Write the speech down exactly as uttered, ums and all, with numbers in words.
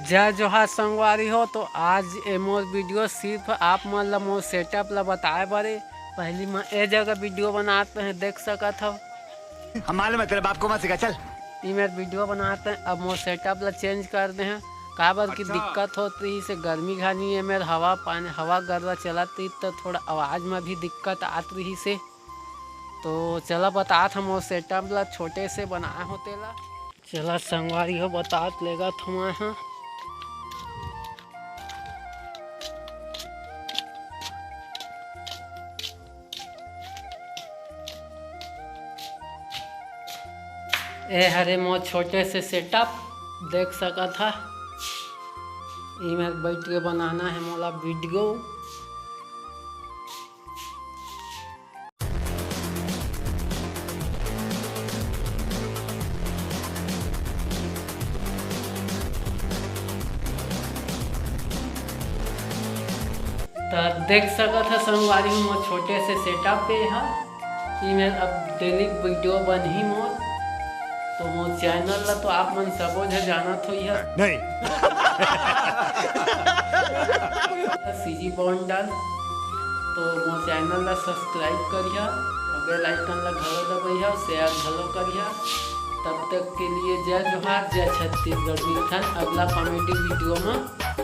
जय जोहार संगवारी हो। तो आज ए मोर वीडियो सिर्फ आप मन ला मोर सेटअप ला बताए बर ए। पहली मैं ए जगह वीडियो बनात हे, देख सकत हव। हम मालूम है, तेरे बाप को मत सिखा, चल। ई मेर वीडियो बनात हे, अब मोर सेटअप ला चेंज कर दे हे, काबर की अच्छा। दिक्कत होत रहिस हे गर्मी घानी, ए मेर हवा पानी, हवा गर्रा चलत रहिस, तो थोड़ा आवाज में भी दिक्कत आत रहिस हे। तो चला बतात हव मोर सेटअप ला, छोटे से बनाए हों तेला। चला संगवारी हो, बतात लेगत हवं मैं हा। ए हरे मोर छोटे से सेटअप, देख सकत हा। इमे बैठ के बनाना हे मोला वीडियो। त देख सकत ह संगवारी हो, मोर छोटे से सेटअप पे ह। इमे अब डेली वीडियो बनही मोर, तो मोर चैनल ला तो आप मन सबो झन जानत होइहा। नहीं। सीजी बॉन्डल, तो मोर चैनल ला सब्सक्राइब करिहा, बेल आइकन ला घलो दबइहा, शेयर घलो करिहा। तब तक के लिए जय जोहार, जय छत्तीसगढ़। मिलथन अगला कॉमेडी वीडियो में।